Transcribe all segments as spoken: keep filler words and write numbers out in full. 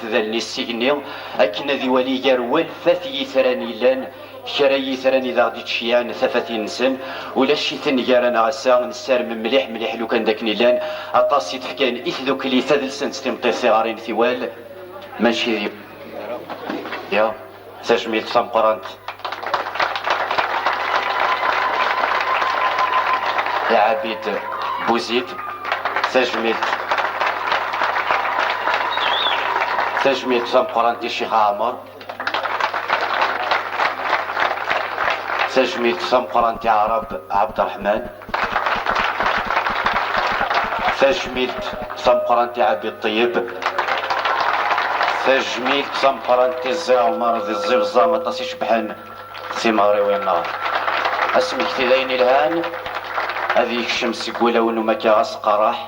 d allen-is s igenni, akken ad iwali gar walfat yitran yellan, kra n yitran i d aɣ-d-ittceyyiɛen tafat-nsen, ulac-iten gar-aneɣ ass-a, nessarem mliḥ mliḥ lukan d akken i llan, aṭas i d-fkan i tdukli tadelsant timeṭṭit tiɣrin tiwal, mačči d ya, tajmilt tameqqrant. Iɛabid Buzid, tajmilt, tajmilt tameqqrant i Ccix Ɛmer, tajmilt tameqqrant i Ɛrab Ɛebderreḥman, tajmilt tameqqrant i Ɛabid Ṭeyyeb, tajmilt tameqqrant i Ẓi Ɛmer di Ẓi Beẓẓa, aṭas i cebḥen timeɣriwin-nneɣ. Asmekti d ayen ilhan, ad yekcem seg wulawen umakka asqaraḥ,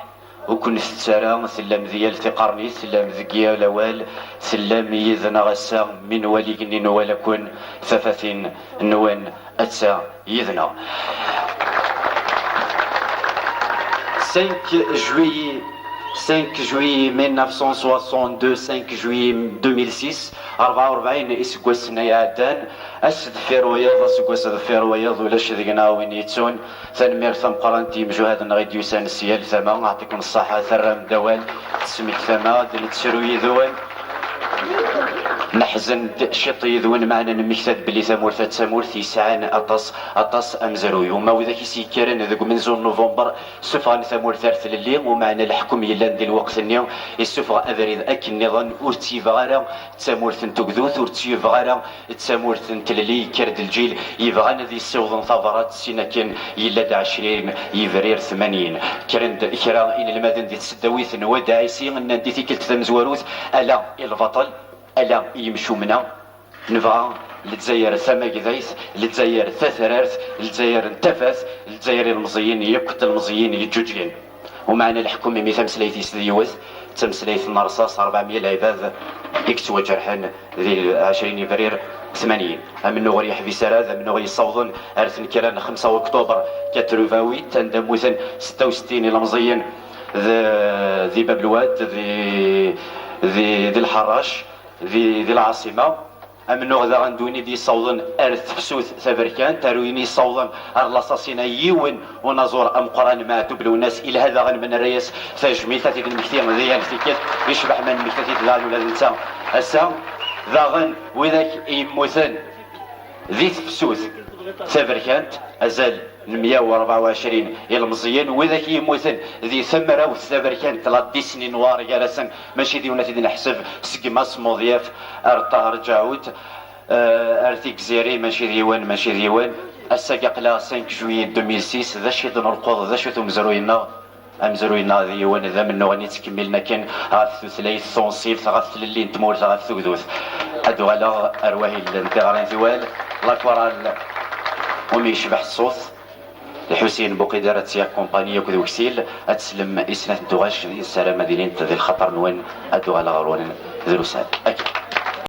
ur ken-tettara, tellam di yal tiqernit, tellam deg yal awal, tellam yid-neɣ ass-a, mi nwali igenni nwala-ken, tafatin-nwen atta yid-neɣ. cinq juillet, cinq juillet mille neuf cent soixante-deux, cinq juillet deux mille six, rebɛa u rebɛin iseggasen ay iɛeddan, ass deffir wayeḍ, aseggas deffir wayeḍ, ulac deg-neɣ win yettun. Tanemmirt tameqqrant i yimjuhaden-nneɣ i d-yusan si yal tama, ɛṭikum ṣṣaḥa, terram-d awal, tesmektam-aɣ-d, nettru yid-wen. Neḥzen-d ciṭ yid-wen, meɛna nemmekta-d belli tamurt-a d tamurt yesɛan aṭas, aṭas amezruy. Uma widak i s-yekkaren deg umenzu n Nuvember, ssufɣen tamurt ar tlelli, umeɛna leḥkem yellan di lweqt-nni, issufeɣ abrid akken nniḍen, ur tt-yebɣi ara d tamurt n tugdut, ur tt-yebɣi ara d tamurt n tlelli. Yekker-d lǧil yebɣan ad yessiwḍen tabrat, sin akken yella-d ɛecrin yebrir tmanyin. Kkren-d kra inelmaden di tseddawit n Wad Ɛisi, nnan-d i tikkelt tamezwarut, ala i lbaṭel, ala i yimcumen-a. Nebɣa Lezzayer tamagdayt, Lezzayer tatrart, Lezzayer n tafat, Lezzayer ilmeẓyen yakk d telmeẓyin yeǧǧuǧgen. Umeɛna leḥkem, imi tameslayt-is d yiwet, d tameslayt n rṣas, rebɛemya lɛibad i yettwaǧerḥen di ɛecrin yebrir tmanyin. Amennuɣ ur yeḥbis ara, d amennuɣ yessawḍen ar tnekra n xemsa uktuber quatre-vingt-huit, anda mmuten setta u settin ilemẓiyen d-, di Bab Lwad, di, di, di Lḥerrac, di, di lɛaṣima. Amennuɣ daɣen d win i d-yessawḍen ar tefsut taberkant, ar win yessawḍen ar l'assassinat yiwen unaẓur ameqqran Meɛtub Lwennas, ilha daɣen ma nerra-yas tajmilt, ad t-id-nmekti di yal tikkelt, yecbeḥ ma nemmekta-t-id daɣen ula d netta ass-a. Daɣen widak i yemmuten di tefsut taberkant, azal n meyya u rebɛa u ɛecrin ilemẓiyen, widak i yemmuten di temrawt taberkant, la décennie noire gar-asen, mačči d yiwen ad t-id-neḥseb seg Mass Muḍyaf ar Ṭaher Ǧaɛut, eh, ar Tigziri, mačči d yiwen, mačči d yiwen. Ass-agi aql-aɣ cinq juillet deux mille six, d acu i d-nelqeḍ, d acu-t umezruy-nneɣ? Amezruy-nneɣ d yiwen, d amennuɣ-nni yettkemmilen akken ɣef tutlayt tunṣibt, ɣef tlelli n tmurt, ɣef tugdut. Ad uɣaleɣ ar wahil n tiɣri n tiwal, la chorale umi yecbeḥ ṣṣut. Lḥusin Buqidar ad tt-yakumpani akked Weksil, ad teslem i snat n tuɣac, nessaram ad ilint di lxaṭer-nwen, ad d-uɣaleɣ ɣer-wen drus-a. Akka.